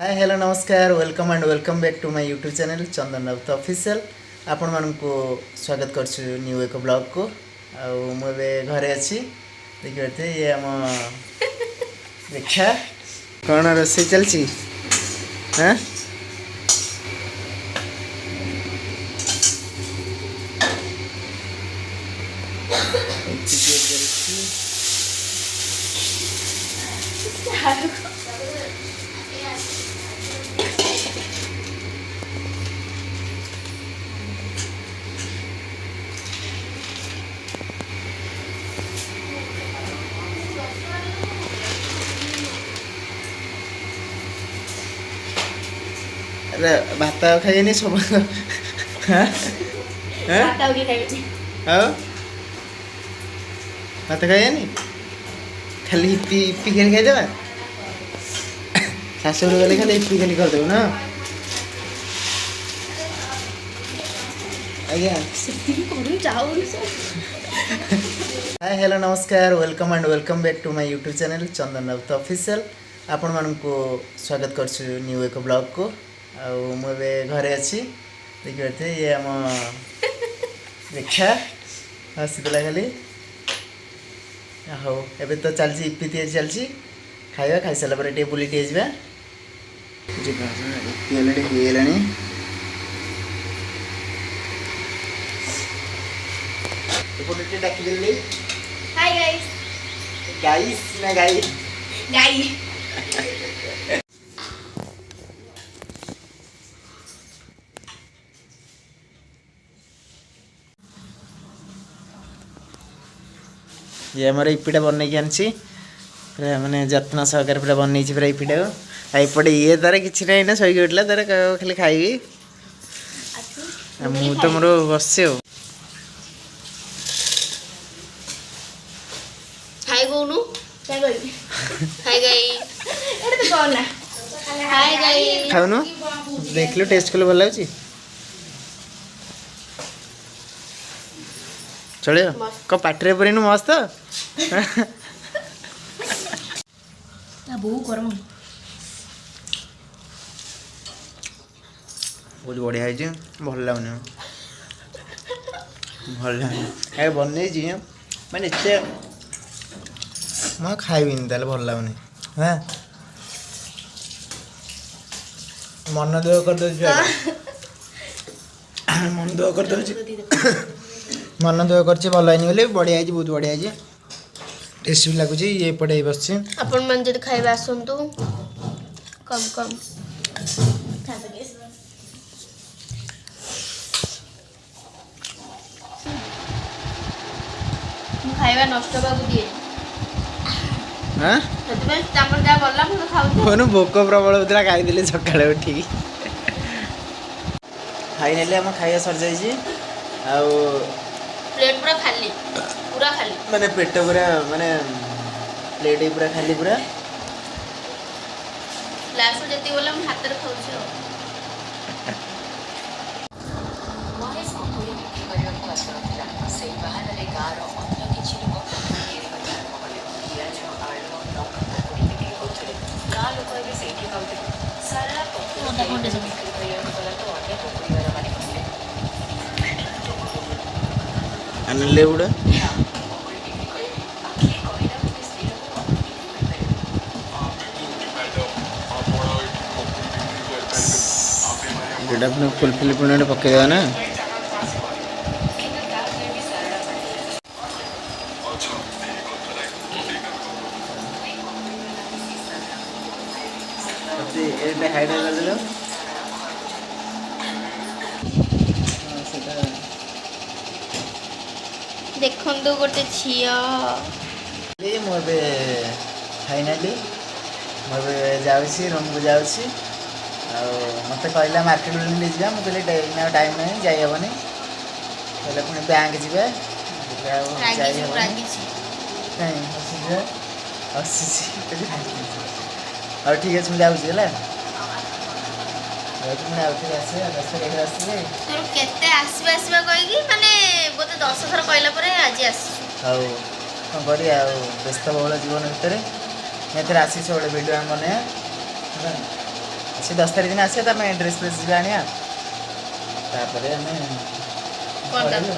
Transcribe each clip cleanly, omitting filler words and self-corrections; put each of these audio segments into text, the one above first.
ହାଏ, hello, ନମସ୍କାର। Welcome and welcome back to my YouTube channel Chandan Raut official. ଆପଣମାନଙ୍କୁ ସ୍ୱାଗତ କରୁଛୁ ନ୍ୟୁ ଏକ ବ୍ଲଗ୍କୁ। ଆଉ ମୁଁ ଏବେ ଘରେ ଅଛି, ଦେଖିପାରୁଥିବେ। ଇଏ ଆମ ଦେଖା କ'ଣ ରୋଷେଇ ଚାଲିଛି। ହଁ, ତିଆରି ଚାଲିଛି। ଆରେ, ଭାତ ଆଉ ଖାଇବେନି ସବୁ? ହଁ। ଭାତ ଆଉ କିଏ ଖାଇବେନି। ଆଉ ଭାତ ଖାଇବେନି, ଖାଲି ଇପି ଇପି ଖାଲି ଖାଇଦେବା। ଶାଶୁଘର ଗଲେ ଖାଲି ଇପି ଖାଲି କରିଦେବୁ ନା ଆଜ୍ଞା? ସେତିକି କରୁନି ଚାହୁନି। ହାଏ, ହ୍ୟାଲୋ, ନମସ୍କାର। Welcome and welcome back to my YouTube channel Chandan Raut official. ଆପଣମାନଙ୍କୁ ସ୍ୱାଗତ କରୁଛୁ ନ୍ୟୁ ଏକ ବ୍ଲଗ୍କୁ। ଆଉ ମୁଁ ଏବେ ଘରେ ଅଛି, ଦେଖିପାରୁଥିବେ। ଇଏ ଆମ ଦେଖା ହସିଥିଲା ଖାଲି। ହଉ, ଏବେ ତ ଚାଲିଛି, ଇପି ତିଆରି ଚାଲିଛି। ଖାଇବା ଖାଇସାରିଲା ପରେ ଟିକେ ବୁଲି ଟିକେ ଯିବା। ଯିବା, ଇପି ଅଲରେଡ଼ି ହେଇଗଲାଣି। ଏପଟେ ଟିକେ ଡାକିଦେଲି। High guys. ଗାଇସ୍ ନା ଗାଇ? ଗାଇ। ଇଏ ଆମର ଇପିଟା ବନେଇକି ଆଣିଛି, ପୁରା ମାନେ ଯତ୍ନ ସହକାରେ ପୁରା ବନେଇଛି ପୁରା ଇପିଟାକୁ। ଆଉ ଏପଟେ ଇଏ ତାର କିଛି ନାହିଁ ନା, ଶୋଇକି ଉଠିଲା ତାର କହିବ ଖାଲି ଖାଇବି। ଆଉ ମୁଁ ତ ମୋର ବସିଛି ଆଉ। ହାଇ କହୁନୁ, କାଇଁ କହିବି ହାଇ ଗାଇ? ଏଇଟା ତ କଣ ନା ହାଇ ଗାଇ। ଖାଉନୁ, ଦେଖିଲୁ, ଟେଷ୍ଟ କଲୁ, ଭଲ ଲାଗୁଛି? ଚଳିବ? ମସ୍ତ। କ'ଣ ପାଟିରେ ପୁରେଇନୁ? ମସ୍ତ। ତା ବୋଉ ଗରମ। ବହୁତ ବଢ଼ିଆ ହେଇଛି। ଭଲ ଲାଗୁନି, ଭଲ ଲାଗୁନି। ଏ ବନେଇଛି ମାନେ ଏତେ ମୁଁ ଆଉ ଖାଇବିନି ତାହେଲେ, ଭଲ ଲାଗୁନି। ହଁ, ମନ ଦୁଃଖ କରିଦେଉଛି, ମନ ଦୁଃଖ କରିଦେଉଛି, ମନ ଦୁଃଖ କରିଛି ଭଲ ହେଇନି ବୋଲି। ବଢ଼ିଆ ହେଇଛି, ବହୁତ ବଢ଼ିଆ ହେଇଛି, ଟେଷ୍ଟ ବି ଲାଗୁଛି। ଇଏ ଏପଟେ ହେଇ ବସିଛି। ଆପଣମାନେ ଯଦି ଖାଇବେ ଆସନ୍ତୁ, କମ୍ କମ୍ ଖାଇବେ। ମୁଁ ଖାଇବା ନଷ୍ଟ ହେବାକୁ ଦିଏ ହଁ। ସେଥିପାଇଁ ତାଙ୍କର ଯାହା ଗଲା ମୁଁ ତ ଖାଉଛି। ମୋର ଭୋକ ପ୍ରବଳ ହଉଥିଲା, ଖାଇଦେଲି ସକାଳେ ଉଠିକି। ଫାଇନାଲି ଆମ ଖାଇବା ସରିଯାଇଛି ଆଉ ପ୍ଲେଟ୍ ପୁରା ଖାଲି, ପୁରା ଖାଲି। ମାନେ ପେଟ ପୁରା, ମାନେ ପ୍ଲେଟ୍ ପୁରା ଖାଲି ପୁରା। ଲାଷ୍ଟକୁ ଯେତିକି ଗଲା ମୁଁ ହାତରେ ଖାଉଛି ଆଉ। ମହେଶ ପକୁଡ଼ି ବିକ୍ରି କରିବାକୁ ଆସୁନଥିଲା। ସେଇ ବାହାନାରେ ଗାଁର ଅନ୍ୟ କିଛି ଲୋକ ପକୁଡ଼ି ତିଆରି କରିବା ଆରମ୍ଭ କଲେ। ପିଆଜ, ଆଳୁ, ଲଙ୍କା ପକୁଡ଼ି ବିକ୍ରି କରୁଥିଲେ। ଗାଁ ଲୋକ ଏବେ ସେଇଠି ଖାଉଥିଲେ। ସାରଳା ପକୁଡ଼ି ଅଦା ତିଆରି ଖଣ୍ଡେ କରି ସବୁ। ବିକ୍ରି କରିବାକୁ ଗଲା ତ ଅନ୍ୟ ପକୁଡ଼ିବାଲାମାନେ କହିଲେ, ଆଣିଲେ ଗୁଡ଼ା। ନା, ମୁଁ ପକୁଡ଼ି ବିକ୍ରି କରିବି। ଆଉ କିଏ କହିଲା, ଗୋଟେ ସ୍ତ୍ରୀ ଲୋକ ପକୁଡ଼ି ବିକ୍ରି କରିପାରିବ? ମ୍ୟାଡ଼ାମ, ଆପଣ ଏଠି ପକୁଡ଼ି ବିକ୍ରି କରିପାରିବେନି। ଆମେମାନେ ଯେଉଁଟା ପୁଣି ଫୁଲଫୁଲି ପୁଣି ଗୋଟେ ପକେଇଦେବା ନା। କିନ୍ତୁ ତାପରେ ବି ସାରଳା କହିଲେ, ଆଚ୍ଛା, ଏଇ କଥାଟା ଠିକ୍। ଦୁଇ ପକୁଡ଼ିବାଲା ମିଶି ସାରଳାକୁ ବହୁତ ଖାଇଲେ। ଏଇଟା ହାଇଡ଼ କରିଦେଲୁ। ସାରଳା ଘରକୁ ଚାଲିଗଲା। ହଁ, ସେଟା। ଦେଖନ୍ତୁ ଗୋଟେ ଝିଅ। ମୁଁ ଏବେ ଫାଇନାଲି ମୁଁ ଏବେ ଯାଉଛି, ରୁମ୍କୁ ଯାଉଛି। ଆଉ ମୋତେ କହିଲା ମାର୍କେଟ ବିଲ୍ଡିଂ ଯିବା। ମୁଁ କହିଲି ଏଇନା ଆଉ ଟାଇମ୍ ନାହିଁ, ଯାଇ ହେବନି। କହିଲେ ପୁଣି ବ୍ୟାଙ୍କ ଯିବା। ମୁଁ କହିଲି ଆଉ ଯାଇ ରାଗିଛି, ମୁଁ ହେବନି। ରାଗିଛି। କାଇଁ ହସୁଛି? ହସୁଛି, ହଉ ଠିକ୍ ଅଛି, ମୁଁ ଯାଉଛି। ହେଲା, ଯାଉଛି, ପୁଣି ଆଉଥରେ ଆସିବା 10 ତାରିଖରେ ଆସିବେ। ତୋର କେତେ ଆସିବା ଆସିବା କହିକି ମାନେ ବୋଧେ 10 ଥର କହିଲା ପରେ ଆଜି ଆସିଛୁ। ଆଉ କ'ଣ କରିବା ଆଉ, ବ୍ୟସ୍ତବହୁଳ ଜୀବନ ଭିତରେ ମୁଁ ଏଥର ଆସିଛି। ସବୁବେଳେ ଭିଡ଼ିଓ ଆମେ ବନେଇବା, ହେଲା। ସେ 10 ତାରିଖ ଦିନ ଆସିବା ତ, ଆମେ ଡ୍ରେସ୍ ଫ୍ରେସ୍ ଯିବା ଆଣିବା। ତାପରେ ଆମେ କଣ? ପଳେଇବୁ।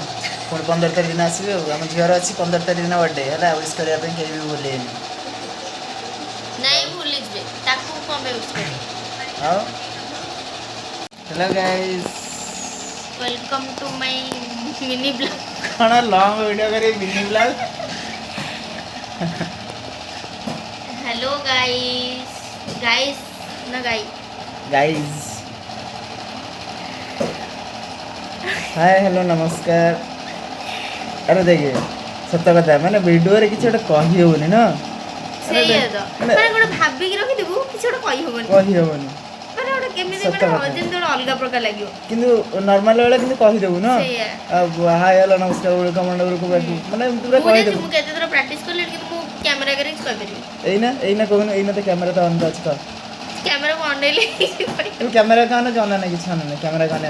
ପୁଣି 15 ତାରିଖ ଦିନ ଆସିବେ ଆଉ ଆମ ଝିଅର ଅଛି 15 ତାରିଖ ଦିନ ବର୍ଥଡେ ହେଲା। ୱିଶ୍ କରିବା ପାଇଁ କେହି ବି ଭୁଲିବେନି। ନାଇଁ, ଭୁଲିଯିବେ। ତାକୁ କଣ ପାଇଁ ୟୁଜ୍ କରିବେ? ଆଉ hello guys. Welcome to my mini vlog. କ'ଣ ଲଙ୍ଗ ଭିଡ଼ିଓ କରି mini blog? Hello guys. Guys ନା ଗାଇ? ଗାଇସ୍, ହାଏ, ହ୍ୟାଲୋ, ନମସ୍କାର। ଆରେ ଦେଖେ, ସତ କଥା ମାନେ ଭିଡ଼ିଓରେ କିଛି ଗୋଟେ କହି ହେଉନି ନା। ସେଇଆ ତ। ମାନେ ମାନେ ଗୋଟେ ଭାବିକି ରଖିଥିବୁ, କିଛି ଗୋଟେ କହିହବନି। କହି ହେବନି। ମାନେ ଗୋଟେ କେମିତି ସତ ମାନେ କଥା। ଯେମିତି ଗୋଟେ ଅଲଗା ପ୍ରକାର ଲାଗିବ। କିନ୍ତୁ ନର୍ମାଲ ବେଳେ କିନ୍ତୁ କହିଦେବୁ ନା। ସେଇଆ। ଆଉ ହାଏ, ହ୍ୟାଲୋ, ନମସ୍କାର, welcome welcome, ମାନେ ଏମିତି ପୁରା ମୁଁ ଜାଣିଛି। କହିଦେବୁ। ମୁଁ କେତେ ଥର ପ୍ରାକ୍ଟିସ୍ କଲିଣି, କିନ୍ତୁ ମୁଁ କ୍ୟାମେରା ଆଗରେ କିଛି କହିପାରିବି ଏଇନା ଏଇନା କହୁନୁ। ଏଇନା ତ କ୍ୟାମେରା ତ ଅନ୍ ଅଛି ତ। କ୍ୟାମେରାକୁ ଅନେଇଲେ। ଏବେ କ୍ୟାମେରା କାନ ଜଣା ନାହିଁ, କିଛି ଅନା ନାହିଁ। କ୍ୟାମେରା କାନ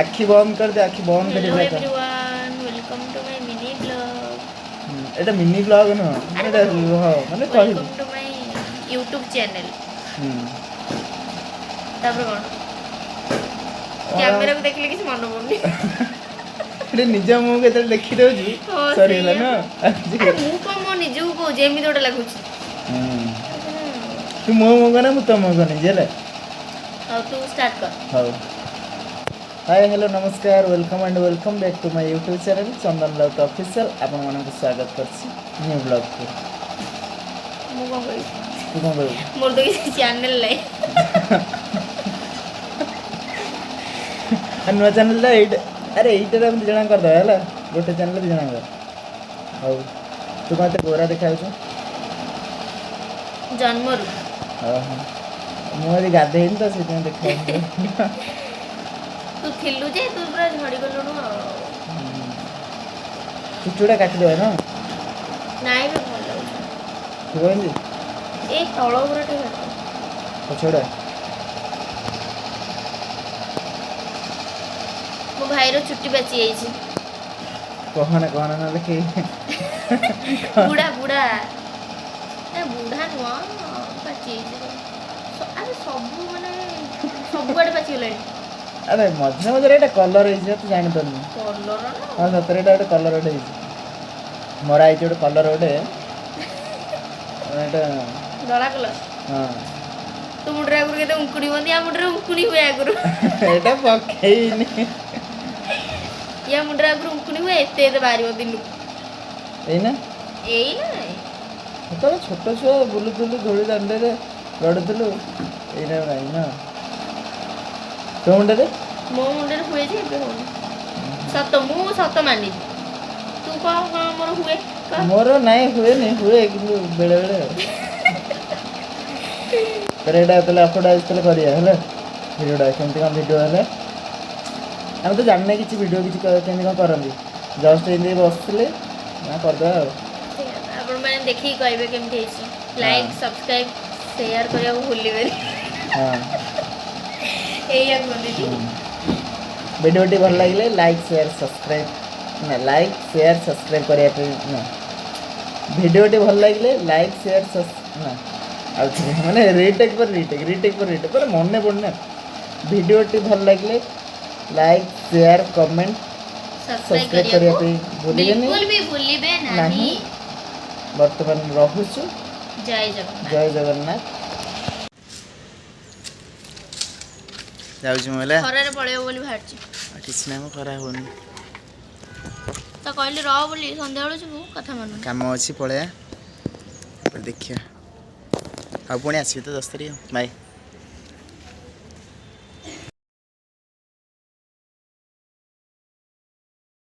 ଆଖି ବନ୍ଦ କରିଦେ, ଆଖି ବନ୍ଦ କରି ହ୍ୟାଲୋ ପୁରା କର। Everyone, welcome to my mini vlog. ଏଇଟା ମିନି ବ୍ଲଗ ନୁହଁ, ମାନେ ଏଇଟା ହଁ, ମାନେ କହିବୁ। Welcome to my YouTube channel. ତାପରେ କ'ଣ? କ୍ୟାମେରାକୁ ଦେଖିଲେ କିଛି ମନେ ପଡୁନି। ଏଠି ନିଜ ମୁହଁ କେତେବେଳେ ଦେଖିଦଉଛୁ ସରିଗଲା। ସେଇଆ। ନା। ଆରେ ମୁଁ କ'ଣ ମୋ ନିଜକୁ କହୁଛି, ଏମିତି ଗୋଟେ ଲାଗୁଛି। ତୁ ମୋ ମୁହଁ କନା, ମୁଁ ତୋ ମୁହଁ କନେଇଛି ହେଲା। ହଉ, ତୁ ଷ୍ଟାର୍ଟ କର। ହଉ, ହାଏ, ହ୍ୟାଲୋ, ନମସ୍କାର, welcome and welcome back to my YouTube channel Chandan Raut official. ଆପଣମାନଙ୍କୁ ସ୍ୱାଗତ କରୁଛି ନ୍ୟୁ ବ୍ଲଗ୍କୁ। ମୁଁ କ'ଣ କହିବି? ତୁ କ'ଣ କହିବୁ? ମୋର ତ କିଛି ଚ୍ୟାନେଲ୍ ନାହିଁ। ଆଉ ନୂଆ ଚ୍ୟାନେଲ୍ଟା ଏଇଟା। ଆରେ ଏଇଟାରେ ଆମେ 2 ଜଣ କରିଦେବା ହେଲା, ଗୋଟେ ଚ୍ୟାନେଲ୍ 2 ଜଣଙ୍କର। ହଉ, ତୁ କ'ଣ ଏତେ ଗୋରା ଦେଖାଯାଉଛୁ? ଜନ୍ମରୁ। ଓହୋ, ମୁଁ ଆଜି ଗାଧେଇନି ତ, ସେଥିପାଇଁ ଦେଖାଯାଉଛି। ତୁ ଥିଲୁ ଯେ, ତୁ ପୁରା ଝଡ଼ି ଗଲୁଣୁ ଆଉ। ଚୁଟି କାଟିଦେବା ନା? ନାଇଁ ବେ, ଭଲ ଲାଗୁଛି। ତୁ କହିଲି। ଏ ତଳ ଗୁରା ଟିକେ କାଟ। ପଛଗୁଡ଼ା। ମୋ ଭାଇର ଚୁଟି ପାଚି ଯାଇଛି। କହନା କହନା, ନହେଲେ କେହି ବୁଢ଼ା ବୁଢ଼ା ଏ ବୁଢ଼ା ନୁହଁ, ପାଚି ଯାଇଛି। ଆରେ ସବୁ ମାନେ ସବୁଆଡ଼େ ପାଚିଗଲାଣି। ଆରେ ମଝିରେ ମଝିରେ ଏଇଟା କଲର୍ ହେଇଛି, ତୁ ଜାଣିପାରୁନୁ। କଲର ନା? ହଁ, ସତରେ ଏଇଟା ଗୋଟେ କଲର୍ ଗୋଟେ ହେଇଛି, ମରା ହେଇଛି ଗୋଟେ କଲର୍ ଗୋଟେ ଏଇଟା। ଧଳା କଲର। ହଁ। ତୋ ମୁଣ୍ଡରେ ଆଗରୁ କେତେ ଉଙ୍କୁଣି ହୁଅନ୍ତି, ୟା ମୁଣ୍ଡରେ ଉଙ୍କୁଣି ହୁଏ ଆଗରୁ। ଏଇଟା ପକେଇନି। ୟା ମୁଣ୍ଡରେ ଆଗରୁ ଉଙ୍କୁଣି ହୁଏ, ଏତେ ଏତେ ବାହାରିବ ଦିନକୁ। ଏଇନା? ଏଇ ନା। ସେତେବେଳେ ଛୋଟ ଛୁଆ ବୁଲୁଥିଲୁ, ଧୂଳି ଦାଣ୍ଡରେ ଗଡ଼ୁଥିଲୁ। ଏଇନା ନାହିଁ ନା ତୋ ମୁଣ୍ଡରେ? ମୋ ମୁଣ୍ଡରେ ହୁଏ ଯେ, ଏବେ ହଉନି। ସତ, ମୁଁ ସତ ମାନିଛି। ତୁ କହ, ହଁ, ମୋର ହୁଏ କହ। ମୋର ନାଇଁ, ହୁଏନି। ହୁଏ କିନ୍ତୁ ବେଳେ ବେଳେ ଆଉ। ତାହେଲେ ଏଇଟା ତାହେଲେ ଅପଲୋଡ଼ ଆଜି ତାହେଲେ କରିବା ହେଲା ଭିଡ଼ିଓଟା। କେମିତି କ'ଣ ଭିଡ଼ିଓ ହେଲା, ଆମେ ତ ଜାଣିନେ କିଛି ଭିଡ଼ିଓ କିଛି କେମିତି କ'ଣ କରନ୍ତି। ଜଷ୍ଟ ଏମିତି ବସିଥିଲେ ନା କରିଦେବା ଆଉ। ସେଇଆ ତ, ଆପଣମାନେ ଦେଖିକି କହିବେ କେମିତି ହେଇଛି। ଲାଇକ୍, ସବସ୍କ୍ରାଇବ୍, ସେୟାର କରିବାକୁ ଭୁଲିବେନି। ଏଇଆ କୁହନ୍ତି। ଭିଡ଼ିଓଟି ଭଲ ଲାଗିଲେ ଲାଇକ୍, ସେୟାର, ସବସ୍କ୍ରାଇବ୍ ନା, ଲାଇକ୍, ସେୟାର, ସବସ୍କ୍ରାଇବ୍ କରିବା ପାଇଁ ନା, ଭିଡ଼ିଓଟି ଭଲ ଲାଗିଲେ ଲାଇକ୍, ସେୟାର, ନା, ଆଉ ଥରେ, ମାନେ ରିଟେକ୍ ପରେ ରିଟେକ୍, ରିଟେକ୍ ପରେ ରିଟେକ୍ ପରେ ମନେ ପଡ଼ୁନି ନା। ଭିଡ଼ିଓଟି ଭଲ ଲାଗିଲେ like, share, comment, subscribe subscribe କରିବା କରିବାକୁ ପାଇଁ ଭୁଲିବେନି। ବିଲକୁଲ ବି ଭୁଲିବେ ନାହିଁ। ନାହିଁ। ବର୍ତ୍ତମାନ ରହୁଛୁ। ଜୟ ଜଗନ୍ନାଥ। ଜୟ ଜଗନ୍ନାଥ। ଯାଉଛି ମୁଁ ହେଲା। ଖରାରେ ପଳେଇବ ବୋଲି ବାହାରିଛି। କିଛି ନାହିଁ, ମୁଁ ଖରା ହଉନି। ତ କହିଲି ରହ ବୋଲି, ସନ୍ଧ୍ୟାବେଳୁ ଯିବୁ, କଥା ମାନୁନି। କାମ ଅଛି, ପଳେଇବା, ତାପରେ ଦେଖିବା। ଆଉ ପୁଣି ଆସିବି ତ 10 ତାରିଖ। ବାଏ।